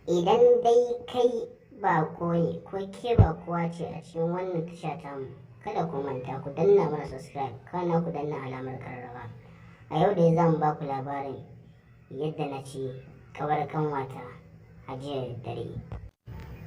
Idan dai kai baƙo ne ko ke baƙuwa ce a cikin wannan tasha tamu, kada ku manta ku danna mana subscribe, kana ku danna alamar kararrawa. A yau dai zan ba ku labarin yadda na ci kawar kanwata a jiya dare.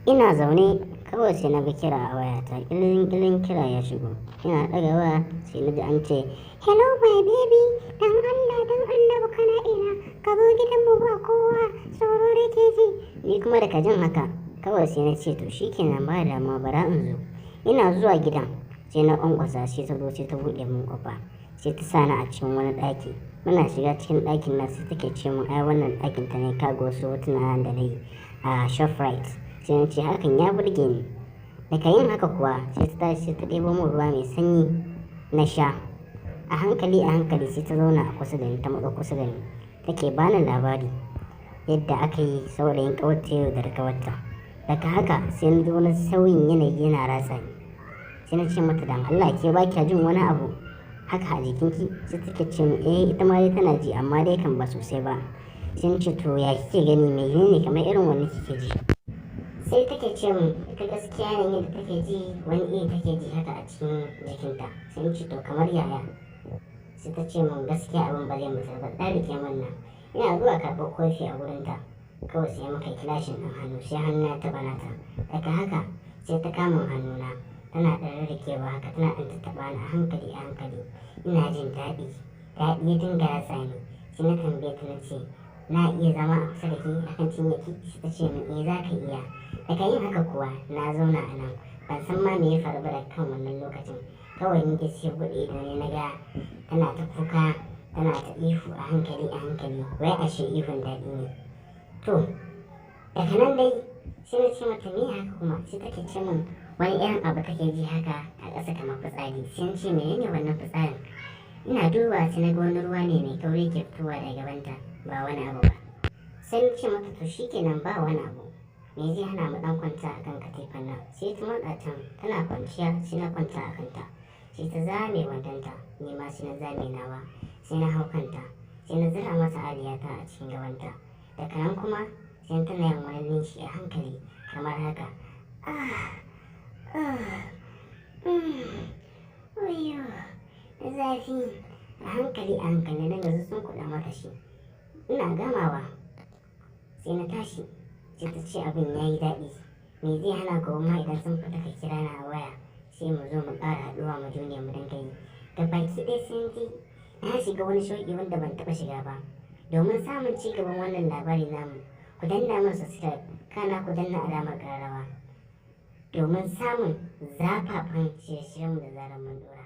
Ina zaune kawai sai na ga kira a wayata, ƙilin ƙilin kira ya shigo. Ina ɗaga waya sai na ji an ce, "Hello my baby, dan Allah dan Annabi kana ina? Ka zo gidanmu ba kowa, tsoro nake ji." Ni kuma daga jin haka kawai sai na ce, "To shikenan, ba damuwa, bara in zo." Ina zuwa gidan sai na ƙwanƙwasa, sai ta zo sai ta buɗe min ƙofa. Sai ta sa ni a cikin wani ɗaki. Muna shiga cikin ɗakin nan sai take ce mun ai wannan ɗakin ta ne, ka ga wasu hotuna da na yi a Shoprite. Sai na ce hakan ya burge ni. Daga yin haka kuwa sai ta tashi sai ta ɗebo min ruwa mai sanyi na sha. A hankali a hankali sai ta zauna a kusa da ni, ta matso kusa da ni. Take bani labari yadda aka yi saurayin ƙawarta ya yaudari ƙawarta. Daga haka sai na ji wani sauyin yanayi yana ratsa ni. Sai na ce mata, "Dan Allah ke ba kya jin wani abu haka a jikinki?" Sai take ce min, "Eh, ita ma dai tana ji amma dai kan ba sosai ba." Sai na ce, "To ya kike gani, menene kamar irin wanne kike ji?" Sai take ce min ita gaskiya yanayin da take ji wani iri take ji haka a cikin jikinta. Sai na ce, "To kamar yaya?" Sai ta ce min gaskiya abin ba zai misaltu ba, ɗan riƙe min nan. Ina zuwa karɓar kofi a wurinta kawai sai muka yi clashing ɗin hannu, sai hannuna ya taɓa nata. Daga haka sai ta kama hannuna tana ɗan rirriƙewa haka, tana ɗan tattaɓa ni a hankali a hankali. Ina jin daɗi, daɗi ya dinga ratsa ni. Sai na tambaye ta na ce, "Na iya zama a kusa da ke akan cinyarki?" Sai ta ce min, "Eh, za ka iya." Daga yin haka kuwa na zauna a nan, ban san ma me ya faru ba daga kan wannan lokacin. Kawai ni dai sai buɗe ido ne na ga tana ta kuka, tana ta ihu a hankali a hankali. Wai ashe ihun daɗi ne. To daga nan dai sai na ce mata, "Me haka kuma?" Sai take ce min wani irin abu take ji haka a ƙasa kamar fitsari. Sai na ce, "Menene wannan fitsarin?" Ina dubawa sai na ga wani ruwa ne mai kauri ke fitowa daga gabanta, ba wani abu ba. Sai na ce mata, "To shikenan, ba wani abu. Me zai hana mu ɗan kwanta a kan katifan nan?" Sai ta matsa can tana kwanciya, sai na kwanta a kanta. Sai ta zame wandonta, ni ma sai na zame nawa. Sai na hau kanta, sai na zura mata aliyata a cikin gabanta. Daga nan kuma sai tana yin wani nishi a hankali kamar haka. "Ah, ah, wayyo, zafi." A hankali a hankali na dinga susunkuɗa mata shi. Ina gamawa sai na tashi, sai ta ce abin ya yi daɗi. Me zai hana gobe ma idan sun fita ka kira ni a waya sai mu zo mu ƙara haɗuwa mu jone mu dinga yi. Gabaki ɗaya sai na ji na shiga wani shauƙi wanda ban taɓa shiga ba. Domin samun ci gaban wannan labari namu, ku danna mana subscribe, kana ku danna alamar kararrawa domin samun zafafan shirye-shiryenmu da zarar mun ɗora.